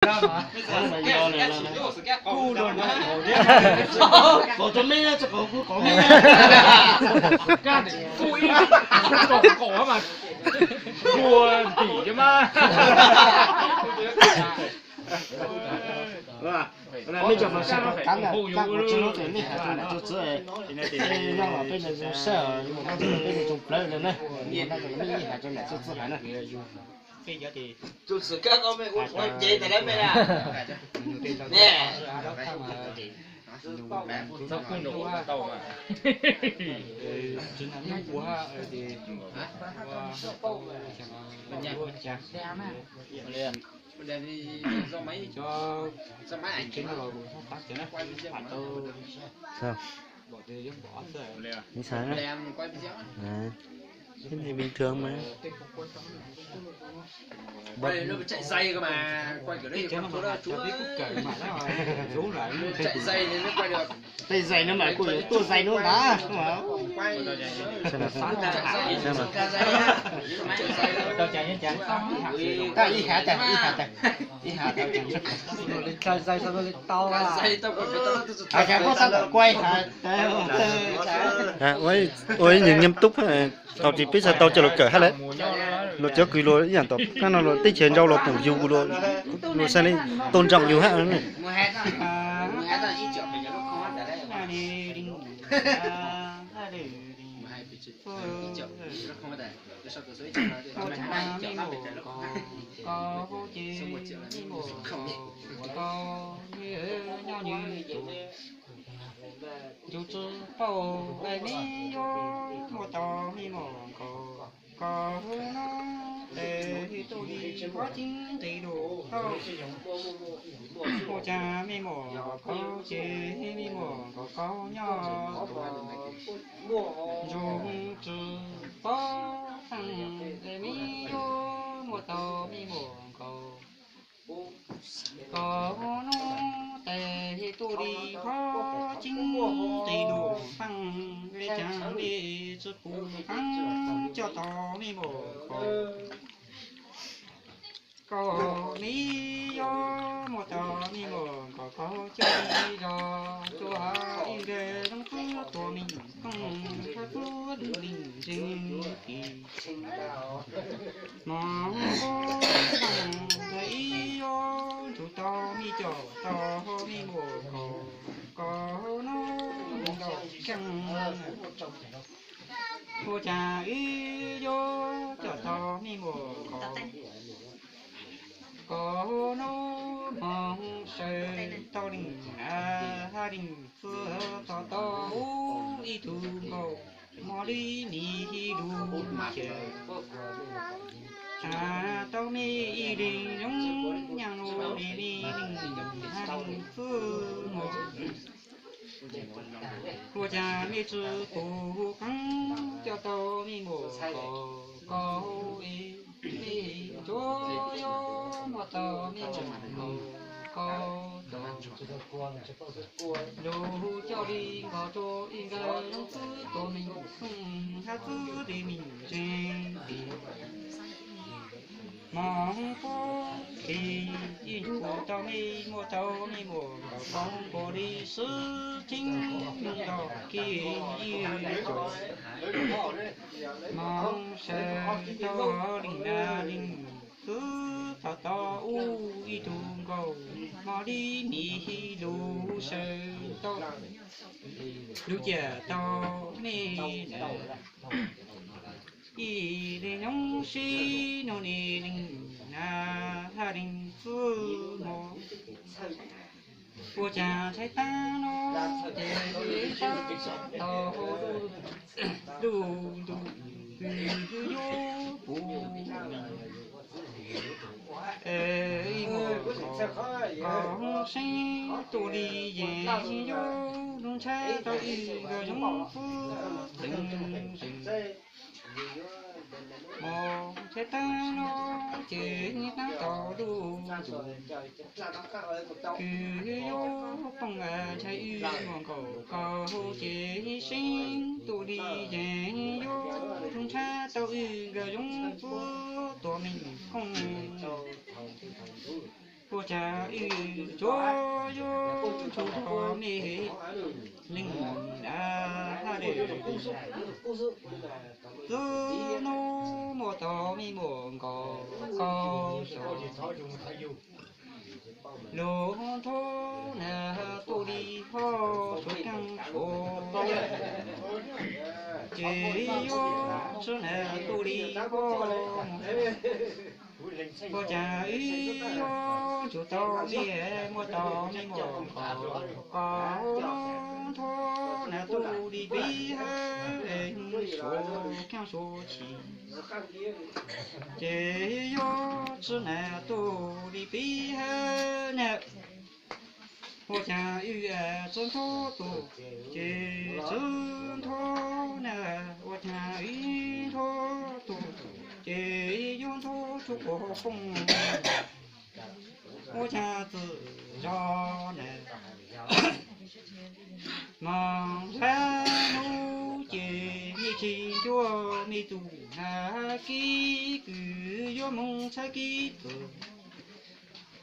Qhov no mas yog lawm. Kuj los na, qhov rau me na, tsis qhov kuv qhov me na. Kuj ib qhov mas kua ntim mas. Mej cov mas sab rov qab ntag, tag kuv tsis hlub ces nej hais rau niam rau txiv, nyob los peb zoo sab, mus noj peb zoo plawv no na, mus noj nej hais rau niam rau txiv hais na. Sao? Bình thường mà. Tej zais no mas kuj yuav tuaj zais no ntag. Ib hav tas, ib hav tas, ib hav tas. Has cas muab xav ntawm kuai has. Ua ib nyeem nyiam tub, thaum tsis peb xav tau coj los kawm hab lawm. Luag cov kws luag ib yam tom qab no luag teb chaws ntau luag pum yug luag, luag xav li tau ntsoom yug hab. Koj ces mej muam koj, koj nyob nws tus, yus tsis paub es mej yuav muaj tau mej muam nkaus koj no, tes tuaj li qhov tseeb nqis dua tau. Ua cas mej muam nkaus koj ces mej muam nkaus koj nyob tus, zoo tsis paub xeeb es mej yuav muaj tau mej muam nkaus koj no, tes tuaj li qhov tseeb nqis dua tau. Ua cas mej tsis pum qeeb coj tau mej muam nkaus koj, mej yuav muaj tau mej muam nkaus koj coj li zos tuaj, ib nkawd zoo txwv tuag mej kooj, thab txwv lwj li ntseeg kis mos pab ib yuav ntsug tau mej coj tau mej muam nkaus koj no, mus nkaus keej. Ua cas wb yuav coj tau mej muam nkaus koj no, moog sawv tau leej na, hab leej txwv tau tau ib tug nkaus, moog li nim lug ces tau mej ib leeg zoo nyaaj lug li mej leej hab leej txwv moog. Ua cas mej tsis pum qeeb coj tau mej muam nkaus koj, mej tsuas yuav muaj tau mej muam nkaus koj, lug coj li nkaus rua ib nkawd zoo txwv tuag mej kooj, thab txwv lwj li ntseeg kis mos pab kis ib ntsug tau mej muaj tau mej muam nkaus koj, nkaus li sib ceeb nyoog tau kis ib tsoom mos sawv tau leej na leej txwv tau tau ub ib tug nkaus, moog li nim lug sawv tau lug ciam tau mej na, ib leeg zoo sib nug nim leej na, hab leej txwv moog. Ua cas ntshai taag no ces ib taag tau hauv duj ntuj, kws yug yug puv ib muam koj seeb tuaj li yeej yug, zoo ntshai tau ib nkawd zoo txwv teev zeeg. Moog ntshai taag no ces ib taag tau duj ntuj, kws yug yug poob ntshai ib muam nkaus koj ces seeb tuaj li yeej yug, zoo ntshai tau ib nkawd zoo txwv tuag mej kooj. Ua cas wb tsuas yuav ntsug rau me leej haj lwm, txwb hnub muaj tau me muam nkaus kaum xyoo. Lub ntuj nag tuaj li hos suav keej suav, ces yuav txwb nag tuaj li hos. Ua cas wb yuav ntsug tau me, muaj tau me muam nkaus kaum xyoo, nag tuaj li pib hab suav keej suav chim, ces yuav txwb nag tuaj li pib hab na. Ua cas wb txwb nthuab tuaj, ces txwb nthuab na. Ua cas wb nthuab tuaj, ces yuav nthuab tsuag quas poob. Ua cas txwm zog na, moog zab nub ces me tsis ncuab me tus nag kib kws yuav moog txhab kib txwm,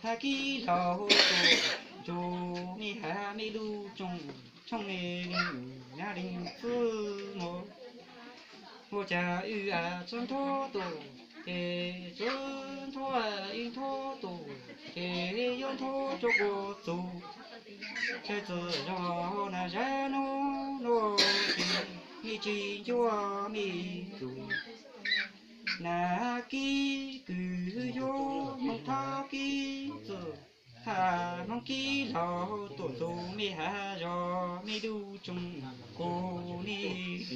hab kib laug tuaj ntsug me hav me lug tsoom tshooj le leej nab leej txwb muag. Ua cas wb txwb nthuab tuaj, ces txwb nthuab wb nthuab tuaj, ces yuav nthuab tsuag quas txug. Txhaj txwm zog na zab nub nua, ces me tsis ncuab me tus nag kib kws yuav moog thab kib txwm, hab moog kib laug tuaj txug me hav zog me lug tsoom kuv ne leej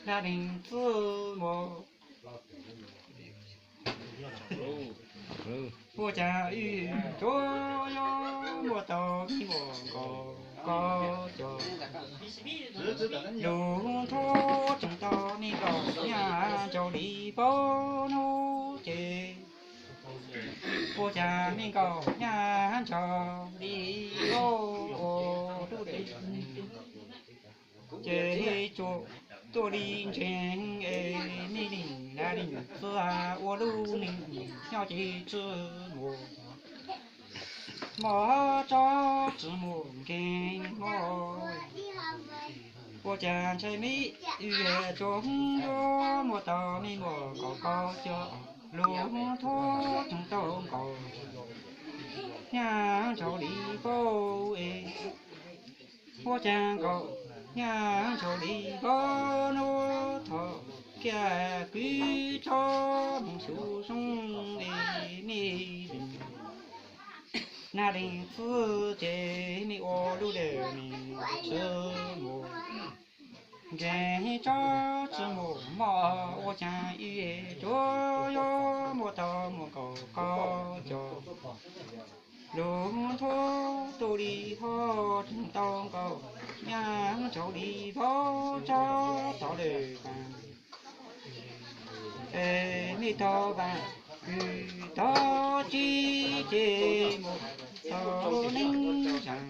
nab leej txwb muag. Ua cas wb tsuas yuav muaj tau me muam nkaus kaum xyoo. Lub ntuj tsoom tau me nkaus nyaj ntshaus li paub nub ces, ua cas me nkaus nyaj ntshaus li paub ua lub dej, ces tsuas tuaj li ntseeg es me leej nab leej txwb ua lub neej nyob ces tsi mus, mob tsob tsi mus nkeeg mob. Ua cas ntshai me wb tsuas yuav muaj tau me muam nkaus kaum xyoo. Lub ntuj tsoom tau nkaus nyaj ntshaus li paub es, ua cas nkaus nyaj ntshaus li paub nub. Thov kiag kwv tsob moog xyuv xyoob es me leej nab leej txwb ces me ua lub dej neeg tsi mus, nkeeg tsob tsi mus mob. Ua cas wb tsuas yuav muaj tau muam nkaus kaum xyoo. Lub ntuj tuaj li hos tsoom tau nkaus nyaj ntshaus li paub tsob tod lawm vaag. Es me tau vaag kws tau tsib ces mus tau neeb zaag,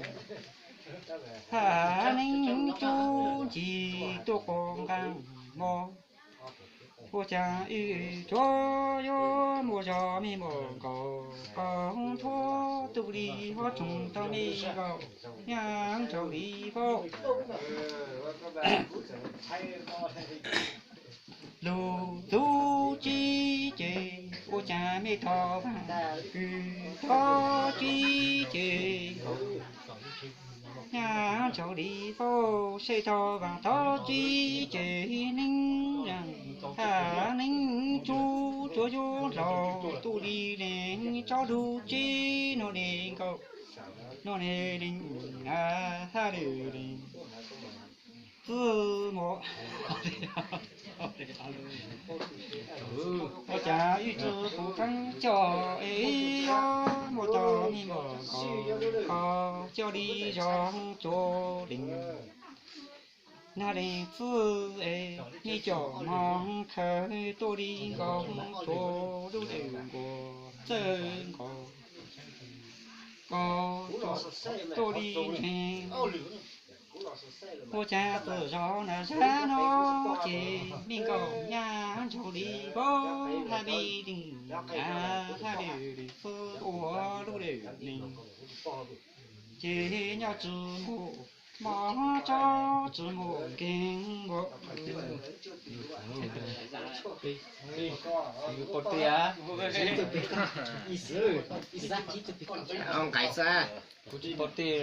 hab neeb tsub ncig tuaj quas nqaa mob. Ua cas wb tsuas yuav muaj zog me muam nkaus kaum xyoo, tuaj li hos tsoom tau me nkaus nyaj ntshaus li paub. Lub txuj tsib ces ua cas me tau vaag kws tau tsib ces nkaus nyaj ntshaus li paub. Seb tau vaag tau tsib ces neeb zaag hab neeb tsub tsuas yuav laug tuaj li neeg tsob lug tsib nuav ne nkaus nuav ne leej hab lwm leej txwb muab. Ua cas wb tsi pum qeeb coj es muaj tau me muam nkaus kaum xyoo li zog tsuas leej nab leej txwb es me cov moog khawv tuaj li nkaus tsuas lub dej nkaus txawj nkaus nkaus tuaj li ntseeg. Ua cas txawm zaum na zaj no ces me nkauj nyab ntshaus li pab hab li li, hab li li xwb ua lub li ne. Ces nyob tsis mus, mos tsob tsis mus nkees nkaus. Nqaim xwb, kuv tsis pom tej.